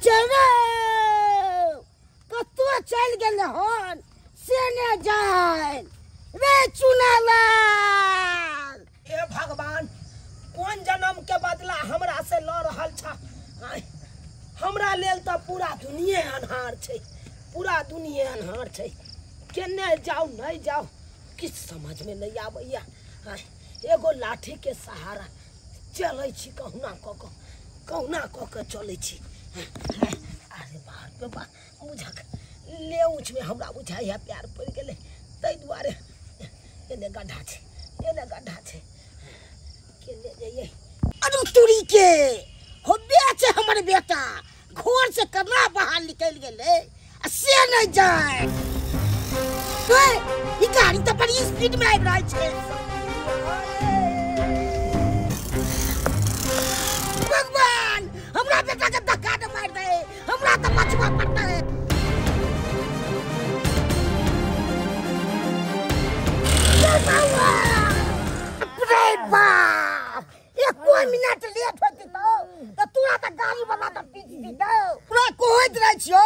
छै रे कतौ चलि गेलै हन से ने जाय रे चुनालाल। हे भगवान, कोन जन्म के बदला हमरा से ल रहल छा? हमरा लेल तऽ पूरा दुनिये अन्हार छै, पूरा दुनिये अन्हार छै। केने जाउ नहि जाउ किछु समझमे नहि आबैया। एगो लाठी के सहारा चलै छी, कहुना कऽ कऽ कहुना कऽ कऽ चलै छी। अरे बाप रे बाप, बुझक ले ऊँचमे हमरा बुझाइया प्यार पड़ि गेलै, ताहि दुआरे एने गड्ढा छै, एने गड्ढा छै, केने जइयै। अरे तुरी के हो बेच हमर बेटा घर से केना बाहर निकलि गेलै आ से नहि जाय। ई गाड़ी तऽ बड़ी स्पीड में आबि रहल छै। भगवान हमरा बेटा के धक्का न मारि दे, हमरा तऽ बचबऽ पड़तै। रे बाप, एको मिनट लेट होती तो तोरा तऽ गाड़ी वाला तऽ पीट दितौ। पूरा कहैत रहै छियौ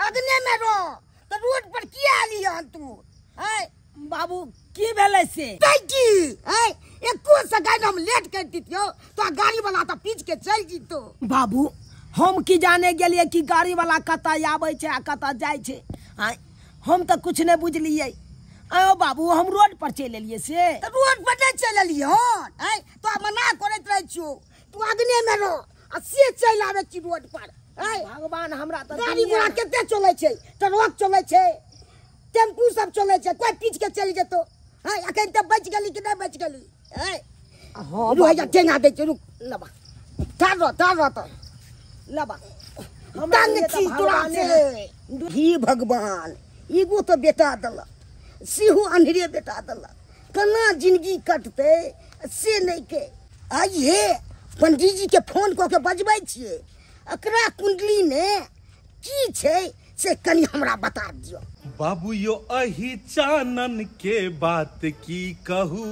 अगने में रह, तऽ रोड पर किया एली हन तू? हैं बाबू की भेलै से? की हैं एको सेकंड हम लेट कर दितियौ तो गाड़ी वाला तऽ पीट के चलि जितौ। बाबू हम की जाने गेलियै कि गाड़ी वाला कतऽ आबै छै आ कतऽ जाइ छै। आँय हम तऽ कुछ नहि बुझलियै। आयो बाबू हम रोड पर चलि एलियै से? तऽ रोड पर नहि चलि एलियै हन। आँय तो मना करैत रहै छियौ तू अगने में रह आ से चलि आबै छी रोड पर। आँय भगवान हमरा तऽ गाड़ी घोड़ा कते चलै छै, ट्रक चलै छै, टेम्पू सब चलै छै, कोइ पीट के चलि जेतौ। आँय अखन तऽ बचि गेली कि नहि बचि गेली? आँय हँ रुक जा, टेंगा दै छै, रुक लबा ठाढ़ रह, ठाढ़ रह तऽ लबा। तंग छी तोरा से। हे भगवान, एगो तऽ बेटा देलक, सेहो अन्हरे बेटा देलक, केना जिंदगी कटतै से नहि के। आइये पंडीजी के फोन कऽ के बजबै छियै, एकरा कुंडली मे की छै से कनि हमरा बता दियौ। बाबू यो अही चानन के बात की कहू,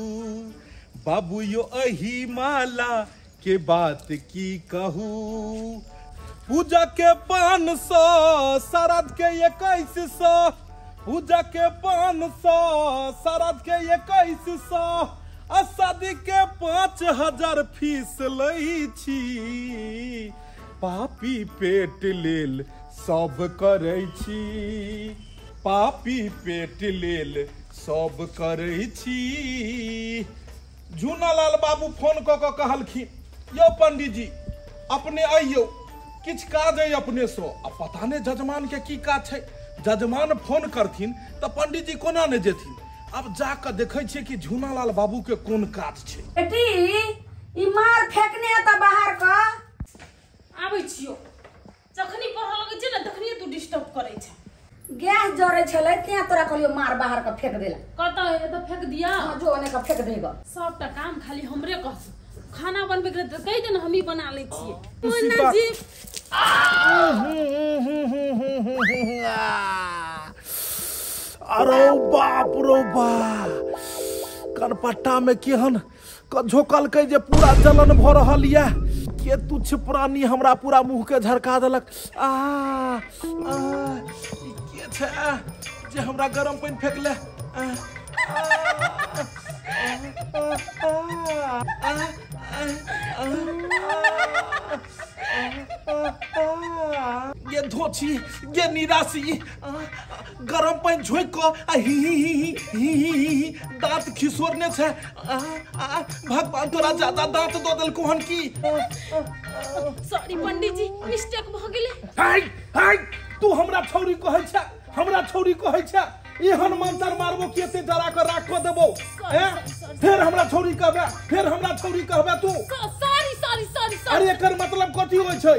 बाबू यो अही माला के बात की कहू। पूजा के 500, श्राद्ध के 2100, पूजा के 500, श्राद्ध के 2100, आ शादी के 5000 फीस लै छी। पापी पेट लेल सब करै छी, पापी पेट लेल सब करै छी। झूनालाल बाबू फोन कऽ कऽ कहलखिन, यौ पंडीजी अपने अइयौ, किछु काज अइ अपनेसँ। आ पता नहि जजमान के की काज छै। जजमान फोन करथिन तऽ पंडीजी कोना नहि जेथिन। अब जा कऽ देखै छियै कि झूनालाल बाबू के कोन काज छै। बेटी ई मार फेकने तऽ बाहर क आबै छियौ। जखनी पढ़ऽ लगै छै ने तखनी तू डिस्टर्ब करै छै। गैस जरै छलै तें तोरा कहलियौ मार बाहर क फेक देला। कतऽ है तऽ फेक दिया? हां जो ओने क फेक देगा। सबटा काम खाली हमरे कहत। खाना बनबै के तऽ कहि दे ने हमही बना लै छियै। मुन्ना जी अरे बाप रो बाप, कनपट्टा में केहन झोकलकै जे पूरा जलन भऽ रहल यऽ। के तुच्छ प्राणी हमरा पूरा मुँह के झरका देलक। आ आ के छै जे हमरा गरम पानि फेकले? ये धोछी, ये निराशी, गरम पानि झोंकि कऽ आ ही ही ही ही ही ही ही दाँत खिसोरने छै। भगवान तोरा ज्यादा दाँत दऽ देलकौ हन की? सॉरी पंडीजी, मिस्टेक भऽ गेलै। हाय हाय, तू हमरा छौरी कहै छै, हमरा छौरी कहै छै। एहन मंत्र मारबो कि एते जरा कऽ राख कऽ देबो। फेर हमरा छौरी कहबे, फेर हमरा छौरी कहबे तू। Sorry sorry sorry. अरे एकर मतलब कथी होइ छै?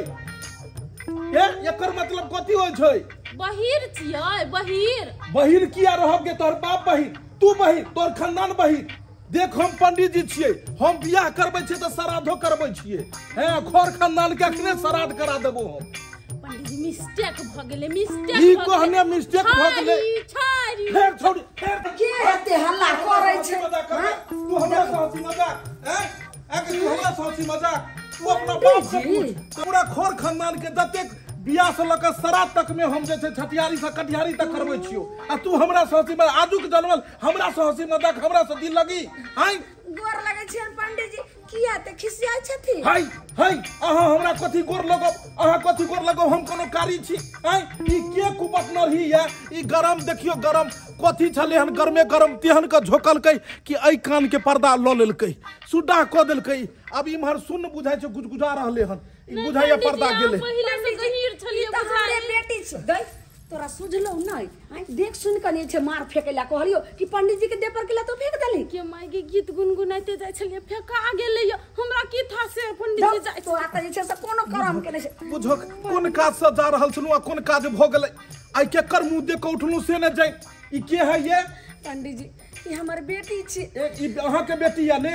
एकर मतलब कथी होइ छै? बहिर छियै, बहिर। बहिर किया रहब गे? तोहर बाप बहिर, तू बहिर, तोहर खानदान बहिर। देख हम पंडीजी छियै, हम बियाह करबै छियै तऽ श्राद्धो करबै छियै। हैं खर खानदान के अखने श्राद्ध करा देबो हम। पंडीजी मिस्टेक भ गेलै, मिस्टेक ई कहने मिस्टेक भ गेलै। फेर छोड़ी, फेर के एते हल्ला करै छै? तू हमरा से हंसी मजाक? हैं तू हमरा से हंसी मजाक? तू अपना बाप से पूछ। पूरा खोर खानदान के जतेक बियाह से लऽ कऽ श्राद्ध तक में हम जे छै छठियारी से कटिहारी तक करबै छियौ आ तू हमरा से हंसी मजाक आजुक जनमल हमरा से हंसी मजाक हमरा से दिल लगी आइ गोर लगै छियनि पंडीजी किया ते खिसियाइ छथिन हाय हाय अहाँ हमरा कथी गोर लगब अहाँ कथी गोर लगब हम कोनो कारी छी आइ ई के कुपत नरही या ई गरम देखियो गरम कथी छलै हन गरमे गरम तेहन के झोकलकै कि एहि कान के पर्दा लऽ लेलकै सुड्डा कऽ देलकै अब इम्हर सुन्न बुझाइ छै गुजगुजा रहलै हन ई बुझाइया पर्दा गेलै पहिले से गहीर छलियै ई तऽ हमरे बेटी छै गई तोरा सुझलौ नहि आइ देख सुन कऽ नहि छै मार फेकै ला कहलियो कि पंडीजी के देह पर गेला तो फेंक देली के माय के गीत गुनगुनाइते जाइ छलियै फेका गेलै हमरा की था से पंडीजी जाइ तोरा तऽ जे छै से कोनो करम के नहि छै बुझक कोन काज से जा रहल छलहुँ आ कोन काज भऽ गेलै आइ केकर मुँह देख कऽ उठलहुँ से नहि जानि ई के है ये पंडीजी ई हमर बेटी छी ई अहाँके बेटी या ने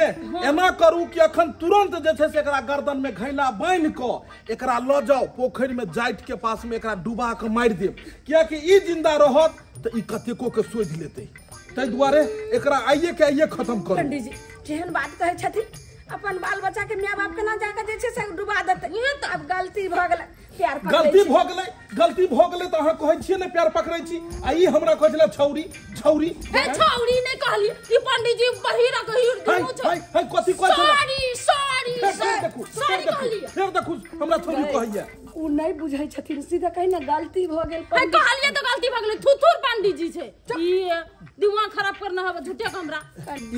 एना करू कि अखन तुरंत जे छै से एकरा गर्दन में घैला बान्हि कऽ एकरा लऽ जाउ पोखरि में जाइत के पास में एकरा डुबा कऽ मारि देब कियाकि ई जिंदा रहत तऽ ई कतेको के सोधि लेतै ताहि दुआरे एकरा आइए के आइए खत्म करू पंडीजी केहन बात कहै छथिन अपन बाल बच्चा के my बाप केना जाके जे छै से डुबा देतै आब गलती भऽ गेलै प्यार पकड़ै गलती छी। भऽ गेलै गलती भऽ गेलै तऽ अहाँ कहै छियै ने प्यार पकड़ै छी आ ई हमरा कहै छलै छौरी छौरी हे छौरी नहि कहली ई पंडीजी बहिरा गहीर हाय दुनू छै हाय हाय कथी कहै छलै सॉरी सॉरी फेर फेर देखू फेर सॉरी देखू कहलियै फेर देखू हमरा छौरी कहैया ओ नहि बुझै छथिन सीधा कही ने गलती भऽ गेल हे पंडीजी। कहलियै तऽ गलती भऽ गेलै थुथुर पंडीजी छै ई दिमाग खराब करना हवे झूठे के हमरा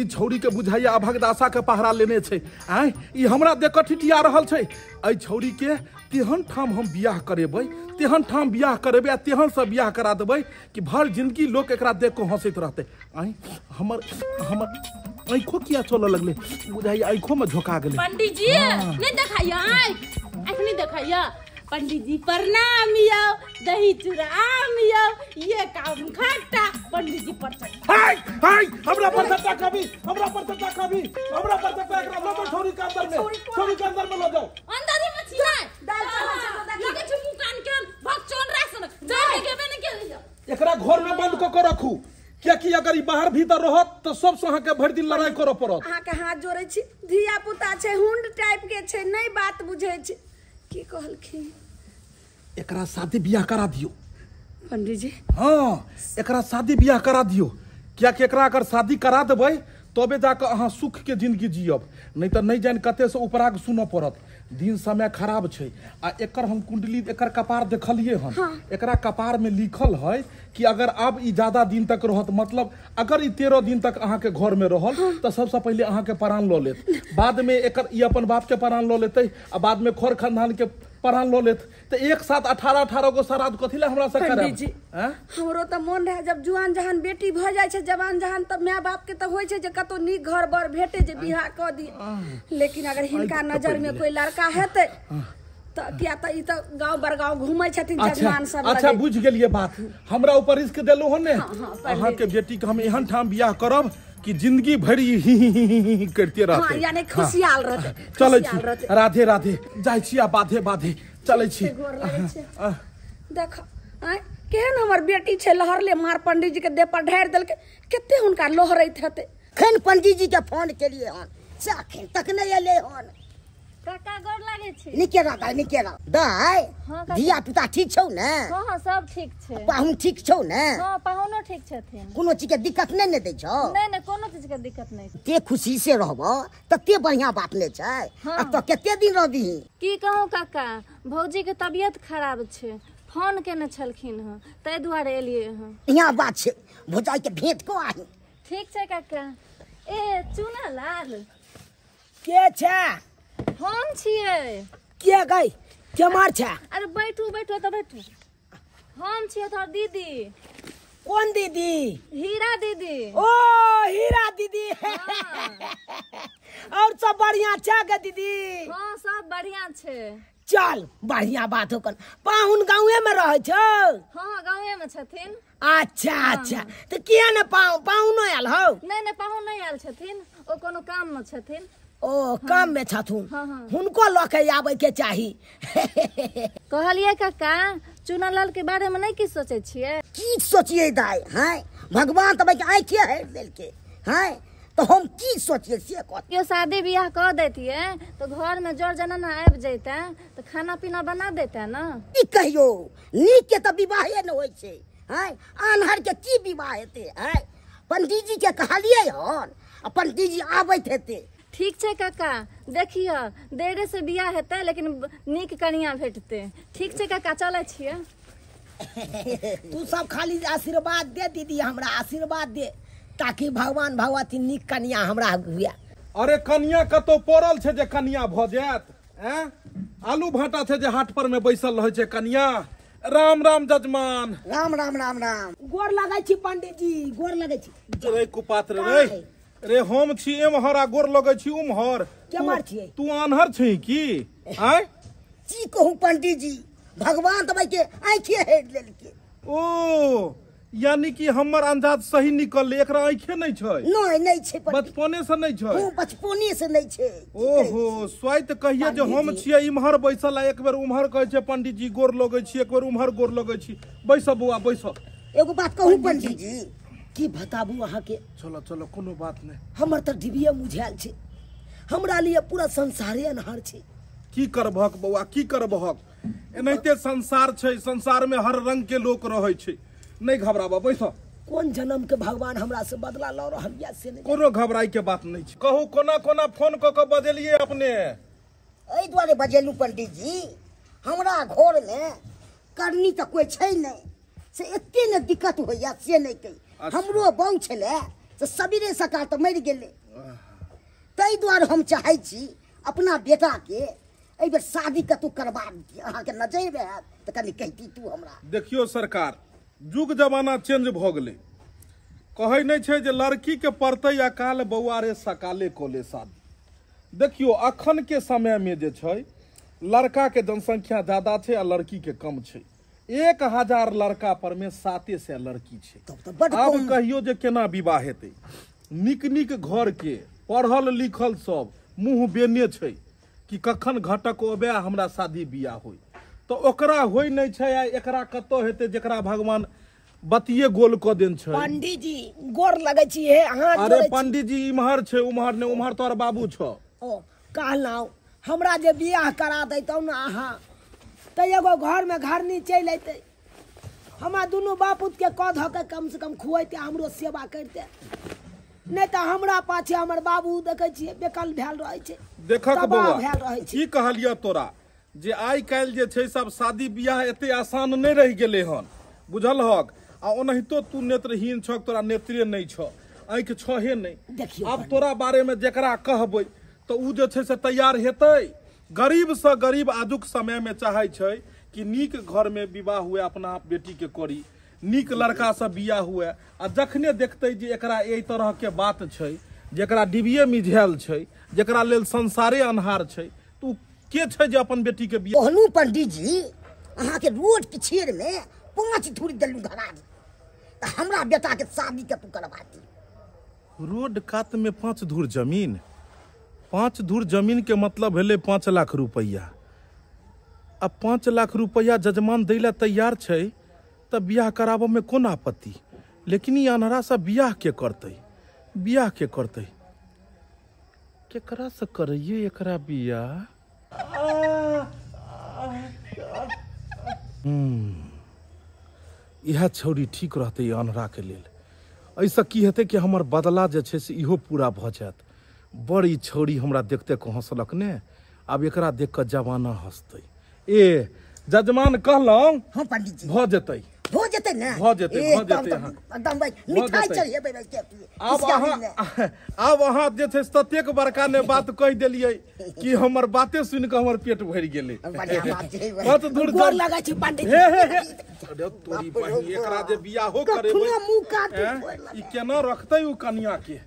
ई छौरी के बुझाइया अभगदासा के पहरा लेने छै आँय ई हमरा देख कऽ ठिठिया रहल छै एहि छौरी के तेहन ठाम हम बियाह करेबै तेहन ठाम बियाह करेबै आ तेहन से बियाह करा देबै कि भर जिंदगी लोक एकरा देख कऽ हंसैत रहतै आँय हमर हमर आँखो किया चलऽ लगलै बुझाइया आँखो में झोका गेलै पंडीजी नहीं देखाइया आँख आँख नहीं देखाइया पंडीजी प्रणाम यौ दही चूड़ा आम यौ ये काम खट्टा पंडीजी पर चढ़ हाय हाय हमरा पर सट्टा कभी हमरा पर सट्टा कभी हमरा पर सट्टा एकरा लऽ जाउ छौरी के अंदर में छौरी के अंदर में लऽ जाउ अंदर ही मछली है दाल चावल छै तो देखी। लगे छै मुंह कान के भगचोन रासन जाय के गेबे ने केलियो एकरा घर में बंद कऽ के रखू कियाकि अगर ई बाहर भीतर रहत तऽ सबसँ अहाँके भरि दिन लड़ाई करऽ पड़त अहाँके हाथ जोड़ै छी धिया पुता छै हुंड टाइप के छै नहि बात बुझै छै की कहलखिन एकरा शादी बियाह करा दियौ पंडीजी हाँ एकरा शादी बियाह करा दियौ कियाकि एकरा अगर शादी करा देबै तबे जाकऽ अहाँ सुख के जिंदगी जियब नहीं तऽ नहि जानि कते से उपराग सुनऽ पड़त दिन समय खराब छै आ एकर हम कुंडली एकर कपार देखलियै हन एकरा कपार में लिखल है कि अगर आब ई ज्यादा दिन तक रहत मतलब अगर ई 13 दिन तक अहाँके घर में रहल तऽ सबसँ पहिले अहाँके प्राण लऽ लेत बाद में एकर ई अपन बाप के प्राण लऽ लेतै आ बाद में खर खानदान के प्राण लऽ लेत तऽ एक साथ 18 18 गो श्राद्ध कथी लए हमरा से करायब पंडीजी आँय? हमरो तऽ मोन रहै जब जुआन जहान बेटी भऽ जाइ छै जवान जहान तऽ my बाप के तऽ होइ छै जे कतौ नीक घर बर भेटे जे बियाह कऽ दिए लेकिन अगर हिनका नजर में कोई लड़का हेतै तऽ किया तऽ ई तऽ गाँव बड़गाँव घूमै छथिन अच्छा जजमान सब अच्छा लगे। बुझि गेलियै बात हमरा ऊपर रिस्क देलहुँ हन ने हाँ, अहाँके बेटी के हम एहन ठाम बियाह करब कि जिंदगी भरि ही ही ही ही ही करिते रहतै हाँ यानी खुशियाल रहतै चलै खुशियाल छी रहतै। राधे राधे जाइ छी आ बाधे बाधे चलै छी गोर लगै छै। देख आँय केहन हमर बेटी छै लहरले मार पंडीजी के देह पर ढारि देलकै कते हुनका लोहरैत हेतै अखन पंडीजी के फोन केलिए हन से अखन तक नहि एलै हन काका गोर लागै छी नीके रह दाइ नीके रह दाइ हाँ, काका। धिया पुता ठीक छौ ने हाँ हाँ सब ठीक छै पाहुन ठीक छौ ने हाँ पाहुनो ठीक छथिन कोनो चीज के दिक्कत नहि ने दै छौ नहि नहि कोनो चीज के दिक्कत नहि छै। ते खुशी से रहब तते बढ़िया बात ने छै हाँ। आ तो कते दिन रहबही की कहूँ काका भौजी के तबियत खराब छै फोन केने छलखिन हँ ताहि दुआरे एलियै हँ यहाँ बात छै भौजाई के भेंट को आही ठीक छै काका ए चुना लाल के छै हम छियै के गई केमार छै अरे बैठू बैठू तऽ बैठू हम छियै तोहर दीदी कोन दीदी हीरा दीदी ओ हीरा दीदी और सब बढ़िया छै गे दीदी हाँ सब बढ़िया छै चल बढ़िया बात हो कन पाहुन गाँवे में रहै छौ हाँ गाँवे में छथिन अच्छा अच्छा तऽ किया ने पाहुनो आयल हौ नहि नहि पाहुन नहि आयल छथिन ओ कोनो काम में छथिन ओ काम में छथुन हाँ, हाँ। हुनको लऽ के आबै के चाही कहलियै काका चुनालाल के बारे में नहि किछु सोचै छियै की सोचिए दाइ हैं भगवान तऽ आँखिए हेर देलकै हैं तऽ हम की सोचिए से कह। केओ शादी बियाह कऽ दैतियै तऽ घर में जर जनाना आबि जैते तऽ खाना पीना बना देते ना। की कहियो, नीक के तऽ विवाहे न होइ छै। आँय, आन्हर के की विवाह हेतै? आँय, पंडीजी के कहलियै हन आ पंडीजी आबैत हेतै। ठीक छै काका, देखियौ देरे से बियाह हेतै लेकिन नीक कनिया भेटतै। ठीक छै काका, चलै छियै। तू सब खाली आशीर्वाद दे दीदी, हमरा आशीर्वाद दे ताकि भगवान भगवती नीक कनिया हमरा हुए। अरे कनिया कतौ पड़ल छै जे कनिया भऽ जायत? ऐं, आलू भाटा छै जे हाट पर में बैसल रहै छै कनिया। राम राम जजमान। राम राम राम राम। गोर लगै छी पंडीजी, गोर लगै छी। रे कुपात्र रे, रे हम छी एम्हर आ गोर लगै छी उम्हर। केम्हर छियै? तू आन्हर छी की? आँय, की कहू पंडीजी, भगवान तऽ के आँखि हेर लेलकै। ओ यानी कि हमर अंदाज सही निकललै, एकरा आँखे नहि छै? नहि नहि छै, बचपने से नहि छै। ओ बचपने से नहि छै। ओहो स्वाइत कहिए जे हम छियै इम्हर बैसल आ एक बेर उम्हर कहै छै पंडीजी गोर लगै छी, एक बेर उम्हर गोर लगै छी। बैस बौआ बैस। एगो बात कहू पंडीजी। की बताबू अहाँके? चलो चलो कोनो बात नहि। हमर तऽ डिबिये मुझायल छै, हमरा लिए पूरा संसारे अन्हार छै। की करबहक बौआ, की करबहक, एनाहिते संसार छै, संसार में हर रंग के लोक रहै छै। नहीं घबराबऽ, बैस। कोन जन्म के भगवान हमरा से बदला लऽ रहल या से नहि। कोनो घबराई के बात नहीं छै। कहू कोना कोना फोन कऽ कऽ बजेलियै अपने? एहि दुआरे बजेलहुँ पंडीजी, हमरा घर में करनी तऽ कोइ छै नहि, से एते ने दिक्कत होइया से नहि कही। हमरो बहू छलै से सबेरे सकाल तऽ मरि गेलै, ताहि दुआरे हम चाहै छी अपना बेटाके एहि बेर शादी कतहु करबा दी। अहाँके नजरि आयत तऽ कनि कहिती तू हमरा। देखियौ सरकार, जुग जमाना चेंज भऽ गेलै। कहै नहि छै जे लड़की के पड़तै अकाल बौआ रे सकाले कऽ ले शादी। देखियौ अखन के समय में जे छै लड़का के जनसंख्या ज्यादा छै आ लड़की के कम छै। 1000 लड़का पर में 700 लड़की छै। आब कहियो जे केना विवाह हेतै? नीक नीक घर के पढ़ल लिखल सब मुँह बेने छै कि कखन घटक अबे हमरा शादी बियाह होय, तऽ ओकरा होइ नहि छै आ एकरा कतऽ हेतै जेकरा भगवान बतिये गोल कऽ देन छै। पंडीजी गोर लगै छी हे अहाँ। अरे पंडीजी इम्हर छै उम्हर नहि, उम्हर तोहर बाबू छौ। ओ कहलहुँ हमरा जे बियाह करा दैतौ ने अहाँ तऽ एगो घरमे घरनी चलि अयतै, हमरा दुनू बापूतके कऽ धऽ के कम से कम खुएतै, हमरो सेवा करितै। नहि तऽ हमरा पाछे हमर बाबू देखै छियै बेकल भेल रहै छै। देखक बौआ की कहलियऽ तोरा जे आइ काल्हि जे छै सब शादी बियाह एते आसान नहि रहि गेलै हन, बुझल हक? आ ओनाहितो तू नेत्रहीन छह, तोरा नेत्रे नहि छह, आँखि छहे नहि। आब तोरा बारेमे जकरा कहबै तऽ ओ जे छै से तैयार हेतै? गरीब से गरीब आजुक समय में चाहे छै कि नीक घर में विवाह हुए, अपना बेटी के करी, नीक लड़का से बियाह हुए। आ जखने देखते जे एकरा एहि तरह के बात छै, जेकरा डिबिये मिझायल छै, जेकरा लेल संसारे अन्हार छै, तऽ के छै जे अपन बेटी के बियाह? कहलहुँ पंडीजी अहाँके रोड के छेड़ में 5 धूर देलहुँ घरारी, तऽ हमरा बेटा के शादी के तू करबा दी। रोड कात में 5 धूर जमीन? 5 धूर जमीन के मतलब भेलै 5 लाख रुपैआ। आ 5 लाख रुपैआ जजमान दै लए तैयार छै तऽ बियाह कराबऽ में कोन आपत्ति? लेकिन ई अन्हरा से बियाह के करतै? बियाह के करतै? केकरा से करैये एकरा बियाह? इएह छौड़ी ठीक रहतै अन्हरा के लेल। एहिसँ की हेतै कि हमर बदला जे छै से इहो पूरा भऽ जायत। बड़ ई छौड़ी हमरा देखते कऽ हँसलक ने, आब एकरा देख कऽ जमाना हँसतै। ए जजमान कहलहुँ। हाँ पंडीजी भऽ जेतै, भऽ जेतै ने, भऽ जेतै, भऽ जेतै। मिठाई चढ़ेबै। आब अहाँ जे छै ततेक बड़का ने बात कहि देलियै कि हमर बाते सुनि कऽ हमर पेट भरि गेलै। गोर लगै छी पंडीजी। अरे तोरी बहिन, एकरा जे बियाहो करेबै ई केना रखतै ओ कनिया के?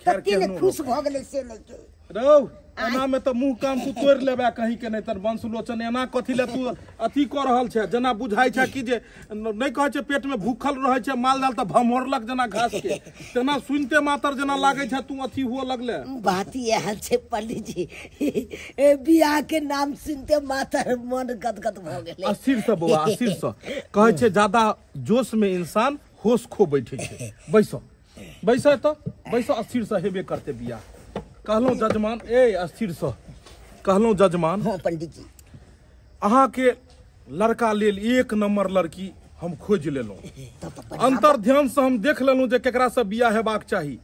कते ने खुश भऽ गेलै से नहि के। रौ एना में तऽ मुँह कान तू तोड़ि लेबे कहीं के नहि। तर वंशलोचन एना कथी ले तू अथी कऽ रहल छै? जेना बुझाइ छै कि जे नहि कहै छै पेट में भूखल रहै छै माल जाल तऽ भमोरलक जेना घास के, तेना सुनते मातर जेना लागै छै तू अथी हुअ लगले। बात इएह छै पंडीजी, बियाह के नाम सुनते मातर मन गदगद भऽ गेलै। अस्थिर से बौआ, अस्थिर से कहै छै ज्यादा जोश में इंसान होश खो बैठे छै। बैसो बैसै तऽ बैसो, अस्थिर से हेबे करते बियाह। कहलहुँ जजमान, ए अस्थिर से कहलहुँ जजमान। हाँ पंडित जी, अहाँ के लड़का लेल एक नंबर लड़की हम खोज लेलहुँ। अंतर ध्यान से हम देख लेलहुँ जे केकरा से बियाह हेबाक चाही।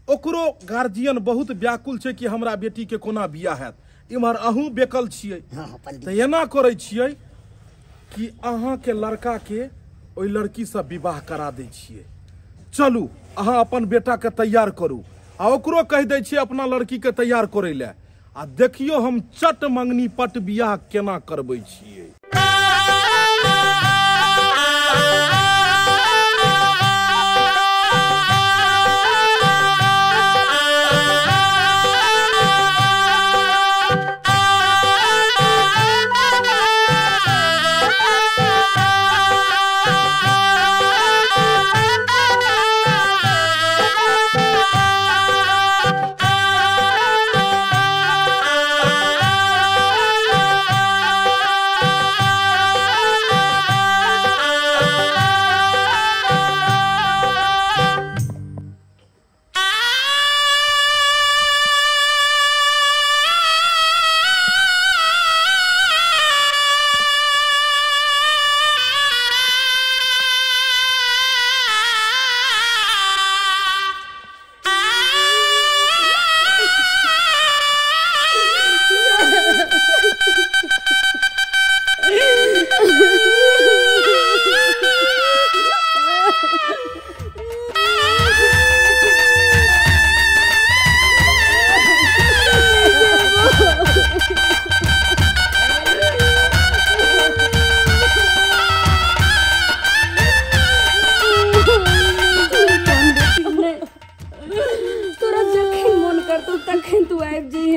ओकरो गार्जियन बहुत व्याकुल छै कि हमरा बेटी के कोना बियाह हैत। इम्हर अहूँ बेकल छियै। तऽ एना करै छियै कि अहाँ के लड़का के ओहि लड़की से विवाह करा दै छियै। चलू अहाँ अपन बेटा के तैयार करू आ ओकरो कहि दै छियै अपना लड़की के तैयार करै लए। आ देखियो हम चट मंगनी पट बियाह केना करबै छियै।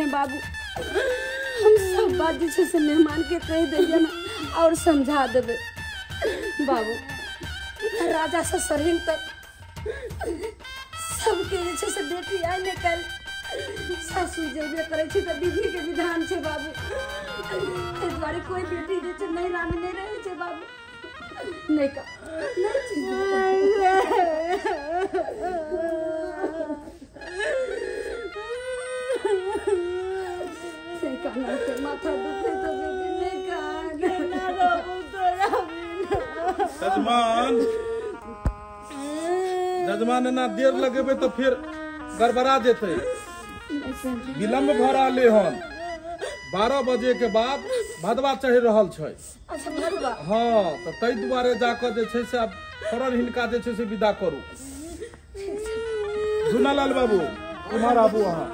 बाबू, हम सब बात जे छै से मेहमान के कहि देलियै ने और समझा देबै। बाबू राजा से सरहिन तक सबके जे छै से बेटी आइ ने काल्हि सासु जेबे करै छै तऽ विधि के विधान छै बाबू। एहि दुआरे कोई बेटी जे छै नैहरा मे नहि रहै छै बाबू। नहि का नहि माथा दुखे तो बेटी नहीं का। जजमान जजमान एना देर लगेबै तऽ फिर गड़बड़ा जेतै। विलम्ब भऽ रहलै हन। 12 बजे के बाद भदवा चढ़ि रहल छै। अच्छा भदवा। हाँ तऽ ताहि दुआरे जाकऽ जे छै से आब फौरन हिनका जे छै से विदा करू। झुनालाल बाबू उम्हर आबू, अहाँ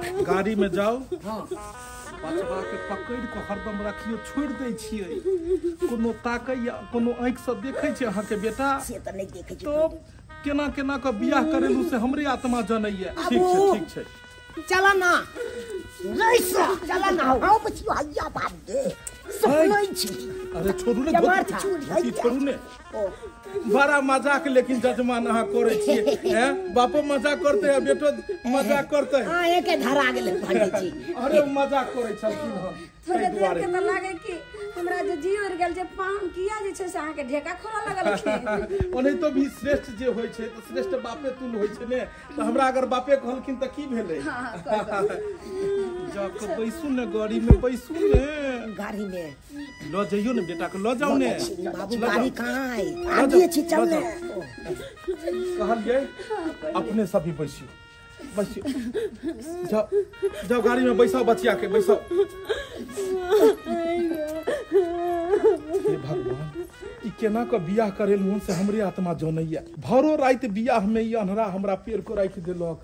गाड़ी में जाओ। बचबा के पकड़ के हरदम रखियो, छोड़ दै छियै। कोनो ताकैया कोनो आँखि से देखै छै अहाँ के बेटा से तऽ नहि देखै छै। तो केना केना के बियाह करेलू से हमरे आत्मा जनैया। ठीक छै ठीक छै, चला ना चला ना। हाँ बचियो हैया बाप गे सपनै छी। अरे छोड़ू ने, छोड़ू ने, बड़ा मजाक लेकिन जजमान अहाँ करै छियै। हैं बापो मजाक करते है बेटो मजाक करते है। हां एके धरा गेलै पंडित जी। अरे मजाक करै छलखिन हन। थोड़े देर के त लागे कि हमरा जे जी उड़ गेल जे पान किया जे छै से अहाँ के ढेका खोला लगलखिन। ओनाहितो भी श्रेष्ठ जे होइ छै त श्रेष्ठ बापे तुल होइ छै ने, त हमरा अगर बापे कहलखिन त की भेलै। जा के बैसू ने गाड़ी में, बैसू ने गाड़ी में ल जइयो ने बेटा के ल जाओ ने। बाबू गाड़ी कहाँ है, आगे छी चल ने। कहलियै अपने सब भी बैसियो बैसियो, जाओ जाओ गाड़ी में बैसाओ बचिया के बैसाओ। हे भगवान, ई केना के बियाह करेलहुँ से हमरे आत्मा जनैया। भरो राति बियाह में ई अन्हरा हमरा पेड़ को राखि देलक।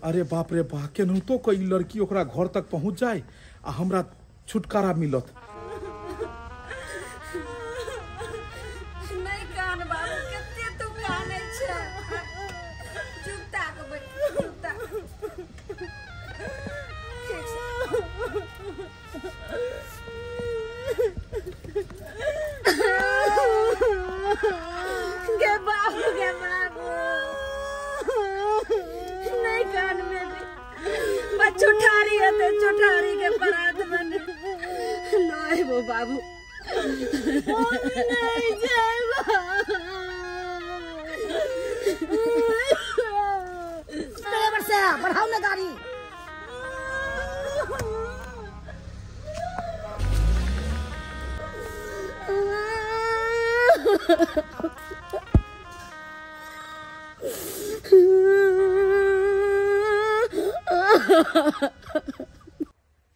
अरे बाप रे बा, केनाहितो के ई लड़की ओकरा घर तक पहुँच जाए आ हमरा छुटकारा मिलत। नहीं कान बाबू, कते तू कानै छै। चुपता के बैठ, चुपता। ठीक छै। गे बाबू, गे बाबू, नहीं कान बेटी, बच्चो ठारी हते, चोठारी के परात बने नहीं वो बाबू। नहीं जाएगा।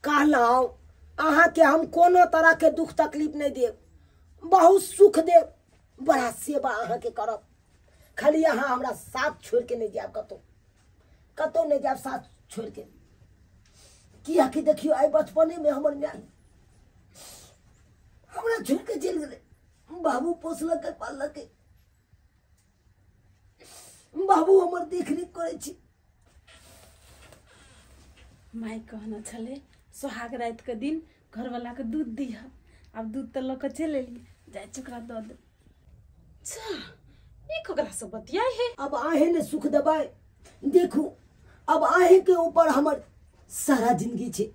कहलहुँ अहाँके हम कोनो तरह के दुख तकलीफ नहीं देब, बहुत सुख देब, बड़ा सेवा अहाँके करब। खाली अहाँ हमरा साथ छोड़ के नहीं जायब, कतौ कतौ नहीं जायब साथ छोड़ के। कियाकि देखियो आइ बचपने में हमर माय हमरा छोड़ के चलि गेलै, बाबू पोसलकै पाललकै, बाबू हमर देखरेख करै छी। माय कहने छलै सोहाग राति के दिन घरवाला के दूध दिह, आब दूध तऽ लऽ कऽ चलि एलियै, जाइ छी ओकरा दऽ देब। अच्छा ई ककरा से बतियाइ है? अब आहें ने सुख देबै, देखू अब आहें के ऊपर हमर सारा जिंदगी छै,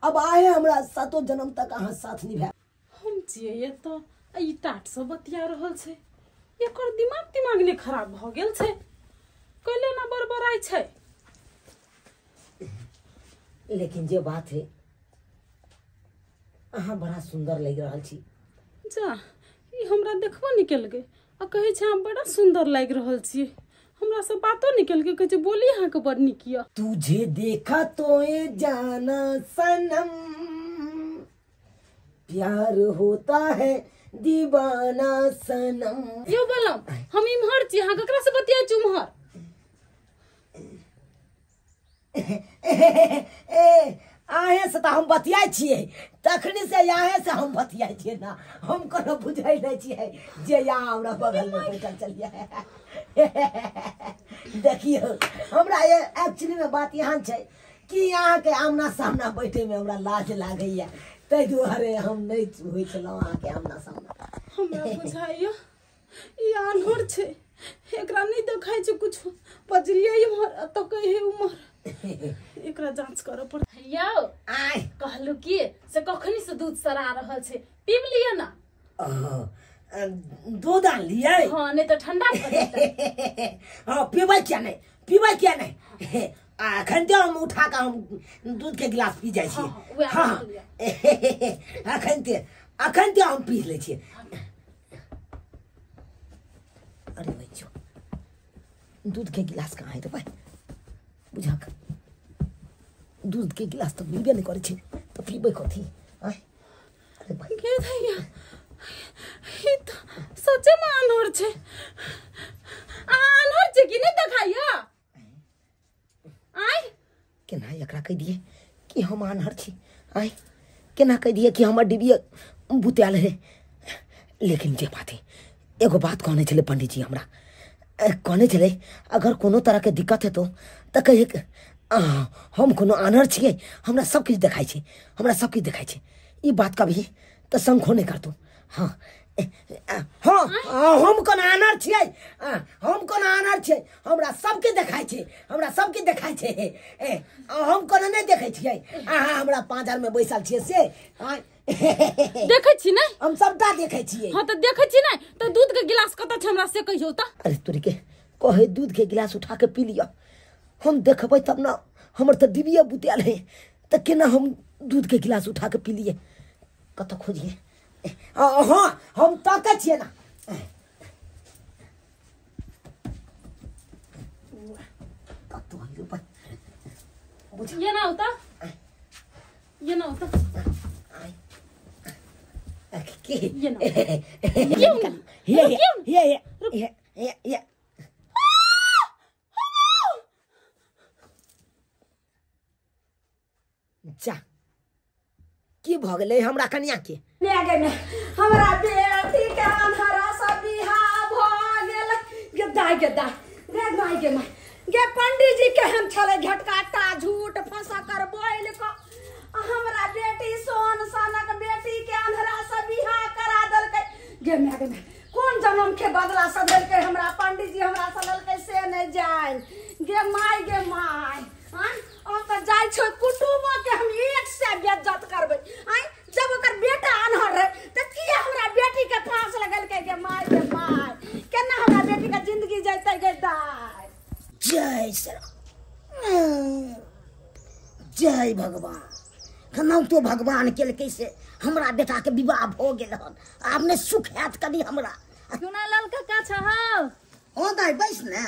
अब आहें हमरा सातो जन्म तक अहाँ साथ निभायब। हम छियै एतऽ आ ई टाट से बतिया रहल छै, एकर दिमाग तिमाग ने खराब भऽ गेल छै, कैले ना बड़बड़ाइ छै। लेकिन जे बात है अहाँ बड़ा सुंदर लागि रहल छी। जा ई हमरा देखबो नहि केलकै आ कहै छै अहाँ बड़ा सुंदर लागि रहल छी, हमरा से बातो नहि केलकै, कहै छै बोली अहाँके बड़ नीक यऽ। तुझे देखा तो ये जाना सनम, प्यार होता है दीवाना सनम। यो बोलम हम इम्हर छी, अहाँ ककरा से बतियाइ छी उम्हर? ए आहें से तऽ हम बतियाइ छियै, तखनी से आहें से हम बतियाइ छियै ना, हम कोनो बुझै नहि छियै जे यहाँ हमरा बगलमे बैठल छलियै। देखियौ हमरा एक्चुअली में बात यहाँ छै कि अहाँके आमना सामना बैठेमे हमरा लाज लागैया, ताहि दुआरे हम नहि होइ छलहुँ अहाँके आमना सामना। हमरा बुझाइया ई आन्हर छै, एकरा नहि देखाइ छै कुछो, बजलियै इम्हर आ तकै है उम्हर, एकरा जांच करऽ पड़त। यौ आय कहलू की से कखनी से दूध सरा रहल छै, पीब लिअ ना। दूध आनलियै? हाँ नहीं तऽ ठंडा भऽ जेतै। हाँ पीबै किया नहि, पीबै किया नहि, अखन तऽ हम उठा कऽ हम दूध के गिलास पी जाइ छियै। हाँ अखन तऽ हम पी लै छियै। अरे बच्चो दूध के गिलास कहाँ है भाई, बुझा दूध के गिलास तऽ मिलबे नहि करै छै तऽ पीबै कथी? अरे भाई के भैया ई तऽ सचे में आन्हर छै, आन्हर छै कि नहि देखाइया? आय केना एकरा कहि दियै कि हम आन्हर छी? आय केना कहि दियै कि हमर डिबिया बुतायल है? लेकिन जे बात है एगो बात कहने छलै पंडीजी हमरा, कहने छलै अगर कोनो तरहके दिक्कत हेतौ तऽ कहिए हम कोनो आन्हर छियै, हमरा सब किछु देखाइ छै, हमरा सब किछु देखाइ छै, ई बात कभी तऽ शंखो नहि करतौ। हाँ हाँ हम कोनो आन्हर छियै, हम कोनो आन्हर छियै, हमरा सबके देखाइ छै, हमरा सबके देखाइ छै, हम कोनो नहि देखै छियै, अहाँ हमरा पाँजरमे बैसल छियै से देखै छी नै? हम सबटा देखै छियै। हाँ तऽ देखै छी नै तऽ दूध के गिलास कतऽ छै हमरा से कहियौ तऽ। अरे तोरी के कहे दूध के गिलास उठा के पी लिअ, हम देखबै तब ना, हमर तऽ डिबिया बुतायल है तऽ केना हम दूध के गिलास उठा के पी लियै? कतऽ खोजियै? हाँ हम ताकै छियै ना। कतऽ है भाई? ये ना होता, ये ना होता, के ये ना, ये ये ये ये ये जा की भऽ गेलै हमरा कनिया के? हमरा बेटी के अन्हरा से बियाह भऽ गेल। गे दाय गे दाय गे my गे my गे पंडीजी केहन छलै झटकाटा झूठ फंसा कर बोल कऽ हमरा बेटी सोन सनक बेटी के अन्हरा से बियाह करा देलकै। गे my गे my कोन जन्म के बदला सधेलकै हमरा पंडीजी, हमरा सधेलकै से नहि जान। गे my गे my आँय तऽ जाइ छै कुटुम्बो के हम एक से बेइज्जत करबै। आँय जब ओकर बेटा आन्हर रहे तऽ किया हमरा बेटी के फांस लगेलकै? गे my गे my केना हमरा बेटी के जिंदगी जैतै गे दाय? जय श्री जय भगवान। केना तो भगवान केलकै से हमरा बेटा के विवाह भ गेल हन, आब ने सुख हैत कनी हमरा। चुनालाल काका छहौ? हां दाई बैस ने।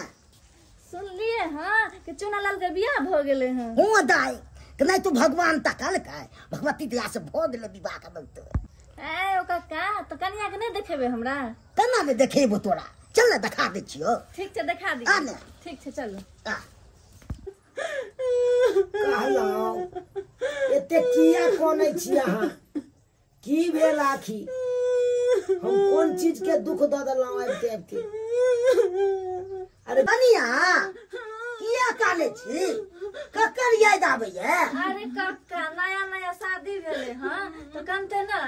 सुनलिए हां कि चुनालाल के बियाह भ गेले हन। हां दाई, कि नहीं तू भगवान तकलकै, भगवती दया से भ गेलै विवाह के बहुत। ए ओ काका, तो कनिया के नहीं देखेबे हमरा? केना ने देखेबो तोरा, चल ने देखा दै छियो। ठीक छै देखा दी। आ ने। ठीक छै चलू। आ कहलहुँ एते किया कनै छी अहाँ? की भेल आखी? हम कोन चीज के दुख दऽ देलहुँ आबिते आबिते? अरे कनिया किया काने छी? ककर याद आबैया? अरे काका नया नया शादी भेले हां तो कनते नै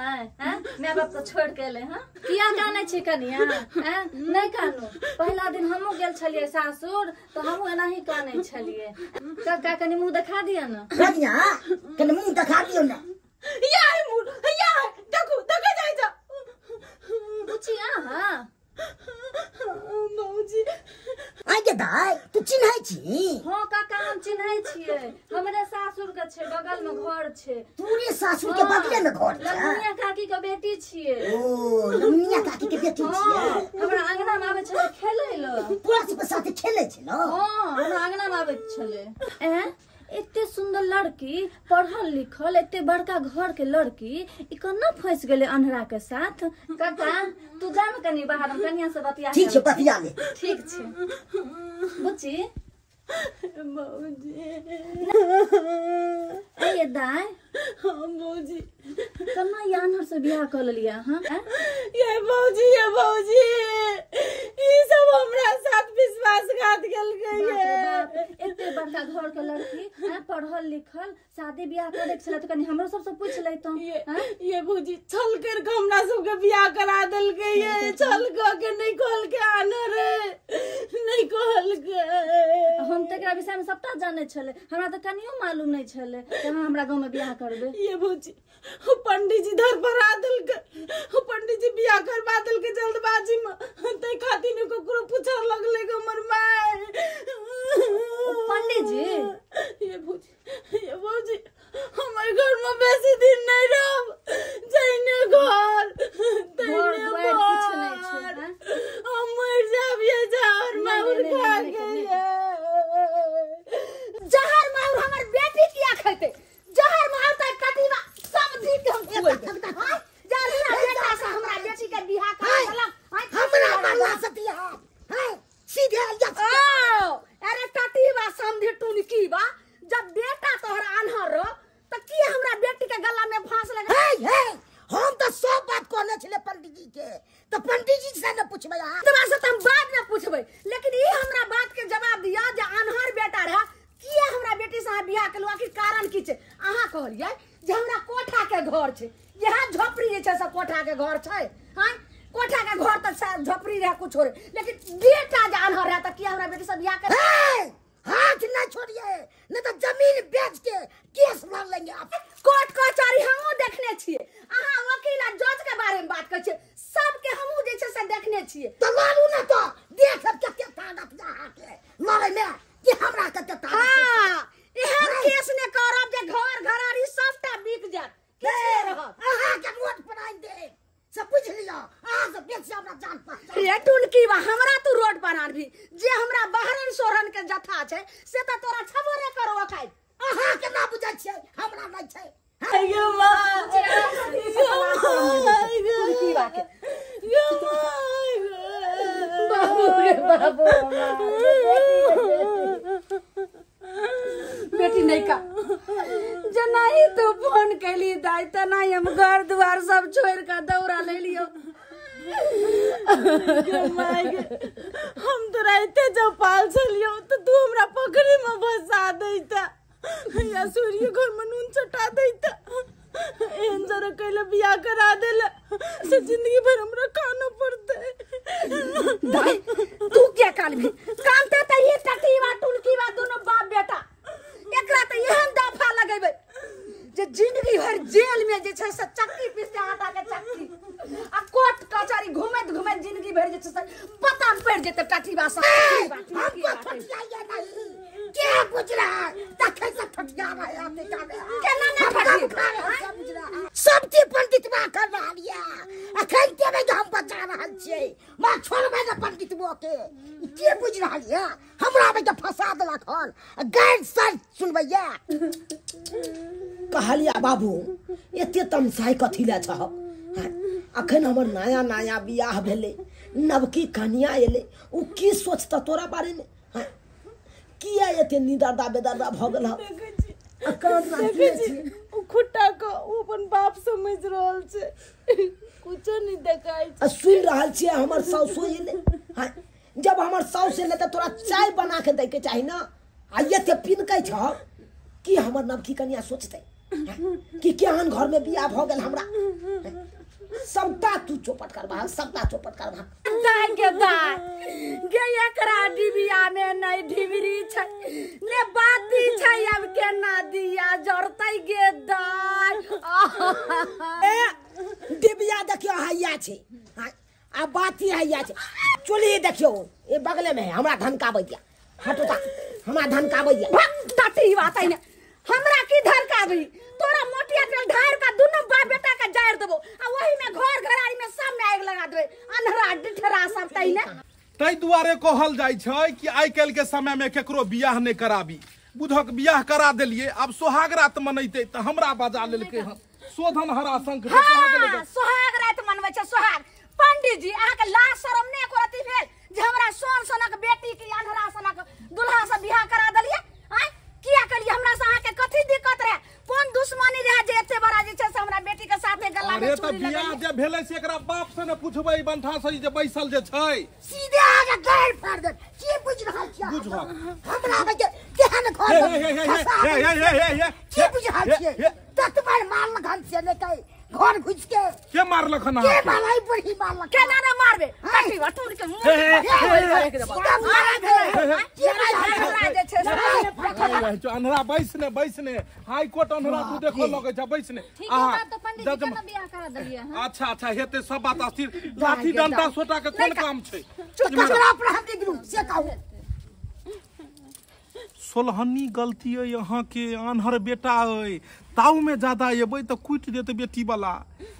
हैं, my बाप तो छोड़ के एले हां। किया काने छी कनिया? हैं नहीं कानू, पहला दिन हमहू गेल छलिए सासुर तो हमहू एनाही काने छलिए। काका कनी मुंह देखा दिया ना। कनिया कनी मुंह देखा दियो ना। या मुंह या देखू देखे जाय जा बुचिया। हां बाबूजी आगे दाई तू चिन्है छी? हां काका हम चिन्है छियै, हमरे सासुर के छै, बगल में घर छै। तोरे सासुर के बगले में घर छै? लमुनिया काकी के बेटी छियै। ओ लमुनिया काकी के बेटी छियै? हमरा अंगना में आबै छलै खेलै ल। तोरा सब के साथे खेलै छै न? हां हमरा अंगना में आबै छलै। एं एते सुंदर लड़की, पढ़ल लिखल, एते बड़का घर के लड़की, ई केना फंस गेलै अन्हरा के साथ? काका तू जा न कनी बाहर, हम कनिया से बतिया। ठीक छै बतिया ले। ठीक छै बुच्ची। बाबूजी ए दाई। हां बाबूजी केना ई अन्हर से बियाह कऽ लेलियै अहाँ? ये बाबूजी ये बाबूजी ई सब हमरा साथ विश्वासघात केलकै। एते बड़का घर के लड़की, पढ़ल लिखल, शादी बियाह करे के छलै त कनी हमरो सबसे पूछ लैतौं। ये भौजी छल कर के हमरा सबके बियाह करा देलकै। ये छल क के नहीं कहलकै आनर, नहीं कहलकै। हम त एकरा विषय में सबटा जानै छलै, हमरा त कनियो मालूम नहीं छलै कि अहाँ हमरा गांव में बियाह करबै। ये भौजी पंडित जी धरफड़ा देलकै, पंडित जी बियाह करवा देलकै जल्दबाजी में, तै खातिर ने ककरो पूछऽ लगलै हमर माय। पंडित जी? ये भौजी ये भौजी हमर घर में बेसी दिन नहीं रहब, जइने घर तइने किछु नहीं छै, हम मर जाब। ये जहर माहुर खा के जहर माहुर हमर बेटी किया खेतै? जहर माहुर त कटीवा सब दिन के हम खुएबै। जहर बेटा से हमरा बेटी के बियाह करा देलक, हमरा मरला से बियाह हैं सीधे आइया। ओ अरे टटीवा समझी टुनकी बा, जब बेटा तोहर आन्हर रह त की हमरा बेटी के गला में फांस लगा? हे हे हम त सब बात कहने छले पंडित जी के, त पंडित जी से न पूछबै अहाँ? तोरा से त हम बाद में पूछबै, लेकिन ई हमरा बात के जवाब दिया जे आन्हर बेटा रह किया हमरा बेटी से अहाँ बियाह केलहुँ, आखिर कारण की छै? अहाँ कहलियै जे हमरा कोठा के घर छै, इएह झोपड़ी जे छै से कोठा के घर छै। हाँ कोठा के घर त झोपड़ी रहे कुछ रहे, लेकिन बेटा जे आन्हर रहे त किया हमरा बेटी से बियाह कर? हाथ ना छोड़िए, नहीं तो जमीन बेच के केस लड़ लेंगे आप। कोर्ट कचहरी हमहूँ देखने छियै, अहाँ वकील आ जज के बारे में बात करै छियै, सबके हमहूँ जे छै से देखने छियै। तो लड़ू ना तो देख सब कते ताकत अहाँ के लड़ै में कि हमरा कते ताकत। हां एहन केस ने करब जे घर घरारी सबटा बिक जायत, किछु नहि रहत। अहाँ के रोड पर आनि देब से बुझ लिअ, अहाँ से बेसी हमरा जान पहचान। रे टुनकी बा हमरा तू रोड पर आनबी, जे हमरा बहरन सोरन के जथा छै से त तोरा छबो ने करो खाइ। अहाँ के ना बुझै छियै, हमरा नहीं छै। गे मां टुनकी बा के गे मां बाबू रे बाबू बेटी नहीं का जेनाही तू फोन कैली दाई तेनाही हम घर द्वार सब छोड़ के दौड़ा ले लियो। हम तोरा एते चौपाल छलियो तो तू हमरा पकड़ी में फंसा दैता या सूर्य घर में नून चटा दैता। एहन जरा कैले बियाह करा देला से जिंदगी भर हमरा खाना पड़तै। दाई तू क्या कालबी कानते त ये टटीवा टुनकीवा दोनों बाप बेटा, एकरा त एहन दफा लगेबै जे जिंदगी भर जेल में जे छै से चक्की पीसते आटा के चक्की आ कोर्ट कचहरी घुमैत घुमैत जिंदगी भर जे छै से पता पड़ जेतै टटीवा सब। हमको ठठियाइए नहीं के गुजरा तखै से ठठिया रहे आते जाने केना नै ठठिया सब के पंडित अखन के नहि हम बचा रहल छियै माँ छोड़बै ने पंडितबो के के बुझि रहल ये हमरा में फंसा देलक हन गैर सर सुनबैया कहलिया बाबू एते तमसाइ कथी ले छह अखन हमर नया नया बियाह भेलै नवकी कनिया एलै उ की सोचता तोरा बारे में किया एते निदर्दा बेदर्दा भ गेल उ खुट्टा के उ अपन बाप समझ रहल छै कुछो नहीं देखाइ आ सुन रहल छियै हमर सासु एलै जब हमर सासु एलै त तोरा चाय बना के दै के चाही ना आ एते पिनकै छह कि हमर नवकी कनिया सोचतै कि केहन घर में बियाह भ गेल हमरा सबटा तू चौपट करबा सबटा चौपट करबा दाय के दाय गे एकरा डिबिया में नहीं ढिबरी छै ने बाती छै अब केना दिया जरतै गे दाय ए डिबिया देखियो हैया छै आ बाती हैया छै चुल्ही देखियो ए बगले में है हमरा धनकाबै दिया हटो ता हमरा धनकाबै दिया टटी बात है ने हमरा की धनकाबी तोरा मोटिया तेल ढार का दोनों बाप बेटा का जायर देबो आ वही में घर घरारी में सब में आग लगा देबे अन्हरा डिठरा सब तई ने तै दुआरे कहल जाइ छै कि आइ काल्हि के समय में केकरो बियाह नहि कराबी बुधक बियाह करा देलिए अब सोहाग रात मनैते त हमरा बजा लेलकै हन शोधन हरा शंख हां सोहाग रात मनबै छै सोहाग पंडित जी अहाँ के लाज शरम नै एको रति भेल जे हमरा सोन सनक बेटी के अन्हरा सनक दुल्हा से बियाह करा देलिए आय किया कलिए हमरा से अहाँ के कथी दिक्कत रहे कोन दुश्मनी रहे जे एते बड़ा जे छै से हमरा बेटी के साथे गला में अरे चूड़ी त बियाह लगेलिए जे भेलै से एकरा बाप से ने पुछबै बंठा से जे बैसल जे छै सीधे आगे गैर फाड़ दे की बुझ रहल छियै बुझहक हमरा में केहन घर हे हे हे हे हे हे हे की बुझ रहल छियै तत मार मारलक हन से ने कहि घर घुस के के मारलक हन के मारलै बूढ़ी मारलक केना ने मारबे काटी बटूर के मुंह अन्हरा बैसने बैसने हाई कोर्ट अन्हरा तू देखो लगै छै बैसने ठीक है बात तो पंडित जी केना बियाह करा देलिए हन अच्छा अच्छा हेते सब बात अस्थिर लाठी डंडा सोटा के कोन काम छै ककरा पर हम गिरू से कहू सोलहनी गलती अइ अहाँ के आन्हर बेटा अइ ताऊ में ज्यादा एबै तऽ कुटि देत बेटी वाला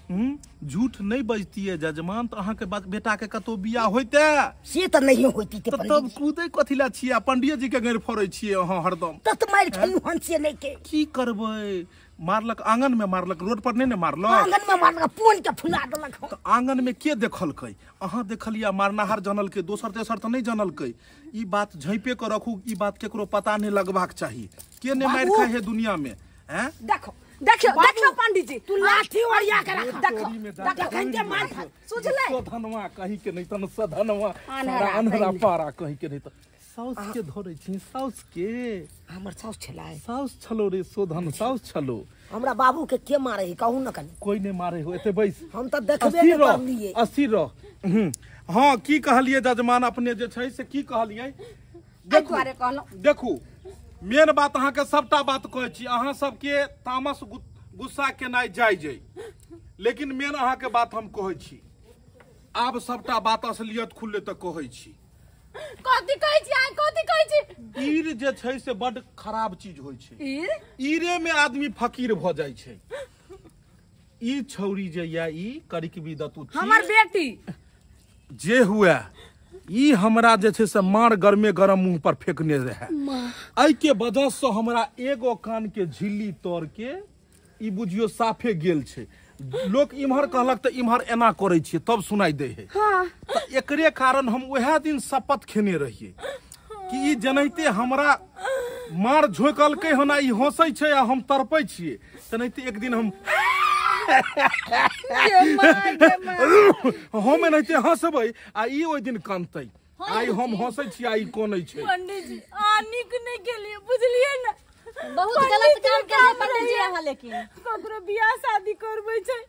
झूठ नहीं बजतिए जजमान तऽ अहाँ के बेटा के कतौ बियाह होइते से तऽ नहीं होइती तऽ तब कूदै कथी ला छियै आ पंडिये जी के गैर फोड़ै छियै अहाँ हरदम तत मारि खेलू हन से नहि के की करबै मारलक आंगन में मारलक रोड पर नहीं ने मारलक आंगन में मारलक पोन के फुला देलक तऽ आंगन में के देखलकै अहाँ देखलियै मारनाहार जानलकै दोसर तेसर तऽ नहीं जानलकै ई बात झाँपे के रखू ई बात केकरो पता नहीं लगबाक चाही के नहीं मारि खाइ है दुनिया में हैं देखो देखियो देखियो पंडित जी तू लाठी ओरिया के रख देखो देखन के मार खा सुझलै सधनवा कहीं के नहीं तन सधनवा सारा अन्हरा पारा कहीं के नहीं त साउस के धरै छी साउस के हमर साउस छलै साउस छलो रे शोधन साउस छलो हमरा बाबू के के मारे है कहू न कनी कोई नहीं मारे हो एते बैस हम त देखबे नहीं करलिए अस्थिर रह हां की कहलिए जजमान अपने जे छै से की कहलिए देखू कहलौ देखू मेन बात अहाँ के सबटा बात कहै छी अहाँ सबके तामस गुस्सा केनाइ जाय जाय लेकिन मेन अहाँ के बात हम कहै छी आब सबटा बात असलियत खुले तऽ कहै छी कथी कहै छी अहाँ कथी कहै छी ईर जे छै से बड खराब चीज होइ छै ईर ईरे में आदमी फकीर भ जाइ छै ई छौरी जे या ई करिकबी दतु हमर बेटी जे हुए ई हमरा जे छै से मार गरमे गरम मुंह पर फेंकने रहे एहि के वजह से हमरा एगो कान के झिल्ली तोड़ के ई बुझियो साफे गेल छै लोक इम्हर कहलक तऽ इम्हर एना करै छियै तब सुनाई दै है हाँ। तऽ एकरे कारण हम वएह दिन शपथ खेने रहियै कि ई जेनाहिते हमरा मार झोंकलकै हन आ ई हंसै छै आ हम तड़पै छियै तेनाहिते एक दिन हम हम एनाहिते हंसबै आ ई ओहि दिन कानतै आइ हम हंसै छियै आ ई कनै छै पंडित जी अहाँ नीक नहि केलियै बुझलियै ने बहुत गलत काम केलियै पंडित जी अहाँ लेकिन ककरो बियाह शादी करबै छै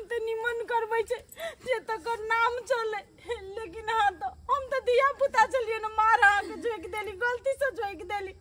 तऽ निमन करबै छै जे तकर नाम चले लेकिन अहाँ तऽ हम तऽ धिया पुता छलियै ने मार अहाँके झोंकि देली गलती से झोंकि देली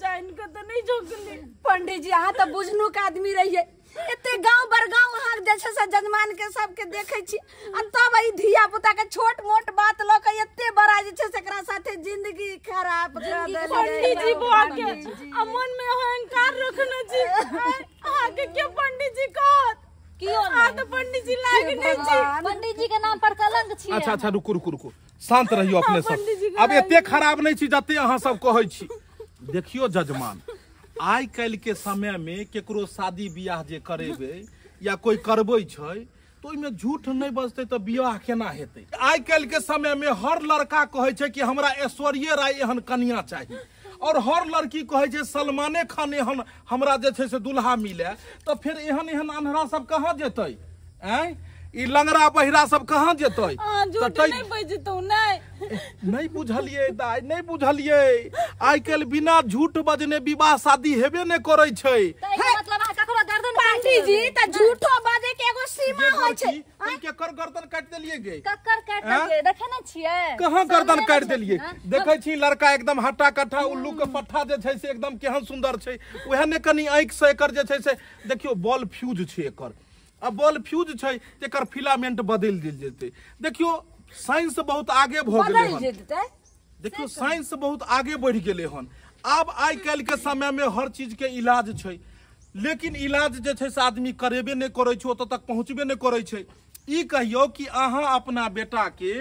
जानि कऽ तऽ नहि झोंकली पंडित जी अहाँ तऽ बुझनुक आदमी रहियै एते गांव बड़गांव अहाँ जे छै से जजमान के सबके देखै छी आ तब ई धिया पुता के छोट मोट बात लऽ के एते बड़ा जे छै से एकरा साथे जिंदगी खराब कर देलियै पंडित जी भऽ के आ मन में अहंकार रखने छी अहाँके के पंडित जी कहत कियो आ नहि तऽ पंडित जी लागे नहि छी। पंडित जी के नाम पर कलंक छी। अच्छा अच्छा, रुकू रुकू रुकू, शांत रहियो अपने पंडित जी सब। के आब एते खराब नहीं छी जते अहाँ सब कहै छी। देखियो जजमान, आइ काल्हि के समय में केकरो शादी बियाह जे करेबै या कोई करबै छै तो ओहिमे झूठ नहीं बजतै तऽ बियाह केना हेतै? आइ काल्हि के समय में हर लड़का कहै छै कि हमरा ऐश्वर्ये राय एहन कनिया चाही, और हर लड़की कहै छै सलमाने खान एहन हमरा जे छै से दुल्हा मिले, तऽ फेर एहन एहन अन्हरा सब कहाँ जेतै? आँय, ई लंगड़ा बहिरा सब कहाँ जेतै? अहाँ तऽ झूठ तै- नहि बजतौ नहि। नहीं बुझलियै दाइ, नहीं बुझलियै। आइ काल्हि बिना झूठ बजने विवाह शादी हेबे नहि करै छै। ताहि के मतलब अहाँ ककरो गर्दन काटि पंडित जी देबै। तऽ झूठो बाजे के एगो सीमा गे होइ छै। गोरकी, तै केकर गर्दन काटि देलियै गे? कक्कर काटि आँय? देलियै, देखे नहि छियै? कहाँ गर्दन सामने काटि मे देलियै? छथिन, आँय? देखै छी लड़का एकदम हट्टा कट्ठा उल्लू के पट्ठा जे छै से एकदम केहन सुंदर छै। उएह ने कनि आँखि से एकर जे छै से देखियौ बॉल फ्यूज छै एकर, आ बॉल फ्यूज छै तऽ एकर फिलामेंट बदलि देल जेतै। देखियौ साइंस बहुत आगे भऽ गेलै बदलि हन। जेतै। देखियौ साइंस बहुत आगे बढ़ि गेलै हन। आब आइ काल्हि के समय में हर चीज के इलाज छै, लेकिन इलाज जे छै से आदमी करेबे नहि करै छै, ओतऽ तक पहुँचबे नहि करै छै। ई कहियौ कि अहाँ अपना बेटा के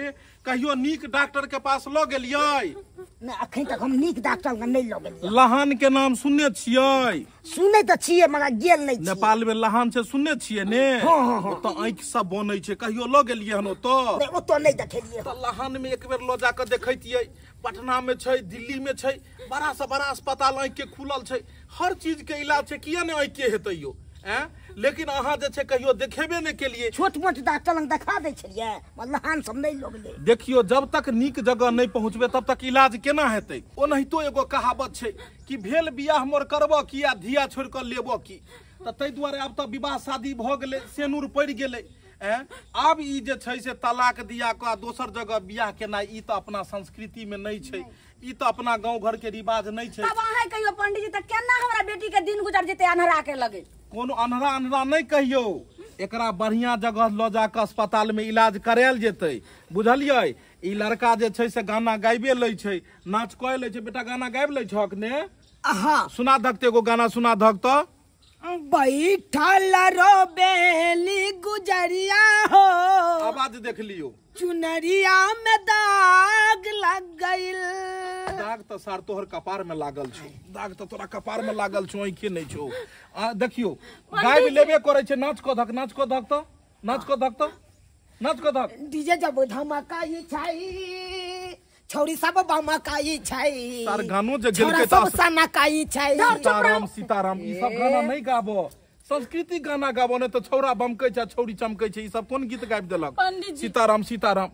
कहियो नीक डॉक्टर के पास लऽ गेलियै? नहि, अखन तक हम नीक डॉक्टर लग नहि लऽ गेलियै। लहान के नाम सुनने छियै? सुनै तऽ छियै मगर गेल नहि छियै। नेपाल में लहान छै, सुनने छियै ने? हँ, हँ, हँ। ओतऽ आँखि सब बनै छै, कहियो लऽ गेलियै हन ओतऽ? नहि, ओतऽ नहि देखेलियै। तऽ लहान में एक बेर लऽ जाकऽ देखैतियै। पटना में छै, दिल्ली में छै, बड़ा से बड़ा अस्पताल आँखि के खुलल छै, हर चीज के इलाज छै, किया नहि आँखि के हेतै यौ? एँ, लेकिन अहाँ जे छै कहियो देखेबे नहि केलियै। छोट मोट डॉक्टर लग देखा दै छलियै, मगर लहान सब नहि लऽ गेलै। देखियौ जब तक नीक जगह नहि पहुँचबै तब तक इलाज केना हेतै? ओनाहितो एगो कहावत छै कि भेल बियाह मोर करबऽ की आ धिया छोड़ि कऽ लेबऽ की। तऽ ताहि दुआरे आब तऽ विवाह शादी भऽ गेलै, सेनुर पड़ि गेलै। एँ, आब ई जे छै से तलाक दिया कऽ आ दोसर जगह बियाह केनाइ ई तऽ अपना संस्कृति मे नहि छै, ई तऽ अपना गाँव घर के रिवाज नहि छै। तब अहाँ कहियो पंडित जी, तऽ केना हमरा बेटी के दिन गुजर जेतै अन्हरा के लगे? कोनो अन्हरा अन्हरा नहि कहियौ, एकरा बढ़िया जगह लऽ जाकऽ अस्पताल में इलाज करायल जेतै, बुझलियै? ई लड़का जे छै से गाना गाबे लै छै, नाच कऽ लै छै। बेटा गाना गाबि लै छहक ने? हाँ। सुना धक तऽ एगो गाना सुना धक तऽ। बैठल रोबेली गुजरिया हो, आवाज देख लियौ। चुनरिया में दाग लग गइल। दाग तऽ सार तोहर कपार में लागल छौ, दाग तऽ तोरा कपार में लागल छौ, आँखि नहि छौ। आ देखियौ गाबि लेबे करै छै, नाच कऽ धक, नाच कऽ धक तऽ, नाच कऽ धक तऽ, नाच कऽ धक। डीजे जब धमकाई छै, छौरी सब बमकाई छै, तार गानो जे छौरा गेलकै सब तऽ सनकाई छै। सीताराम सीताराम ई सब गाना नहि गाबो, संस्कृति गाना गाबो, नहि तऽ छौरा बमकै छै छौरी चमकै छै, ई सब कोन गीत गाबि देलक? पंडित जी। सीताराम सीताराम।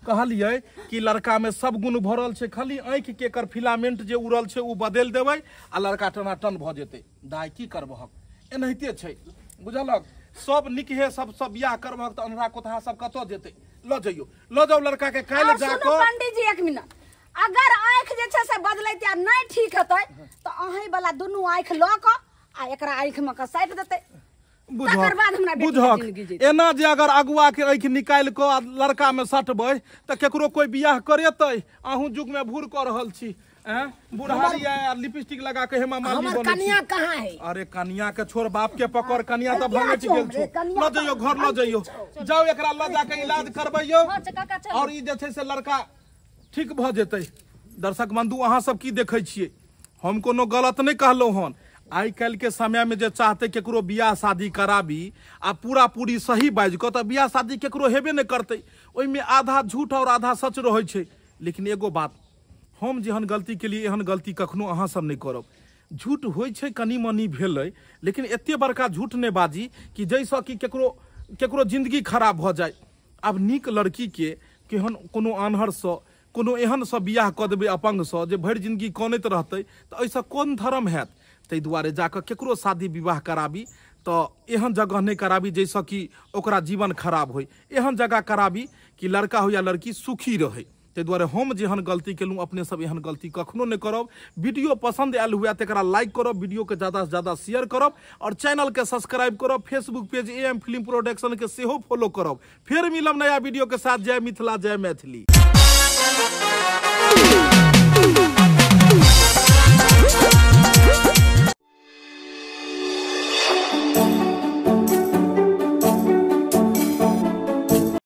कहलियै कि लड़का में सब गुण भरल छै, खाली आँखि के एकर फिलामेंट जे उड़ल छै ओ बदलि देबै आ लड़का टनाटन भऽ जेतै। दाइ की करबहक, एनाहिते छै, बुझलक? सब निकहे सब सब बियाह करबहक तऽ अन्हरा कोतहा सब कतऽ जेतै? लऽ जइयौ, लऽ जाउ लड़का के काल्हि और सुनू जाकऽ। पंडित जी एक मिनट, अगर आँखि जे छै से बदलैते आ नहि ठीक हेतै तऽ अहीं वाला दुनू आँखि लऽ कऽ आ एकरा आँखि मे कऽ साटि देतै, तकर बाद हमरा बेटी के बुझक जिंदगी जीतै। एना जे अगर अगुआ के आँखि निकालि कऽ आ लड़का में सटबै तऽ केकरो कोई बियाह करेतै? अहूँ युग में भूर कऽ रहल छी। एँ, बुढ़ारी आ लिपस्टिक लगा के हेमा मालिनी हमर बनै छी। कनिया कहाँ है? अरे कनिया के छोड़, बाप के पकड़, कनिया तऽ कनिया भंगटि छौ गेल हमरे, छौ। कनिया लऽ जइयौ घर, लऽ जइयौ, जाउ एकरा लऽ जाके इलाज करबैयौ हँ, काका, चलू। और ई जे छै से लड़का ठीक भऽ जेतै। दर्शक बंधु अहाँ सब की देखै छियै? हम कोनो गलत नहि कहलहुँ हन। आइ काल्हि के समय में जे चाहते केकरो बियाह शादी कराबी आ पूरा पूरी सही बाजि कऽ तऽ बियाह शादी केकरो हेबे नहि करतै, ओहिमे आधा झूठ और आधा सच रहै छै। लेकिन एगो बात, हम जेहन गलती केलियै एहन गलती कखनो अहाँ सब नहि करब। झूठ होइ छै कनि मनि भेलै, लेकिन एते बड़का झूठ नहि बाजी कि जाहिसँ कि केकरो केकरो जिंदगी खराब भऽ जाय। आब नीक लड़की के केहन कोनो आन्हरसँ कोनो एहनसँ बियाह कऽ देबै, अपंगसँ, जे भरि जिंदगी कनैत रहतै, तऽ एहिसँ कोन धर्म हैत? ताहि दुआरे जाकऽ केकरो शादी विवाह कराबी तऽ एहन जगह नहि कराबी जाहिसँ कि ओकरा जीवन खराब होइ, एहन जगह कराबी कि लड़का हो या लड़की सुखी रहै। ताहि दुआरे हम जेहन गलती केलहुँ अपने सब एहन गलती कखनो नहि करब। वीडियो पसंद आयल हुए तऽ एकरा लाइक करब, वीडियो के ज़्यादा से ज़्यादा शेयर करब और चैनल के सब्सक्राइब करब। Facebook page AM film production के सेहो फॉलो करब। फिर मिलब नया वीडियो के साथ। जय मिथिला, जय मैथिली।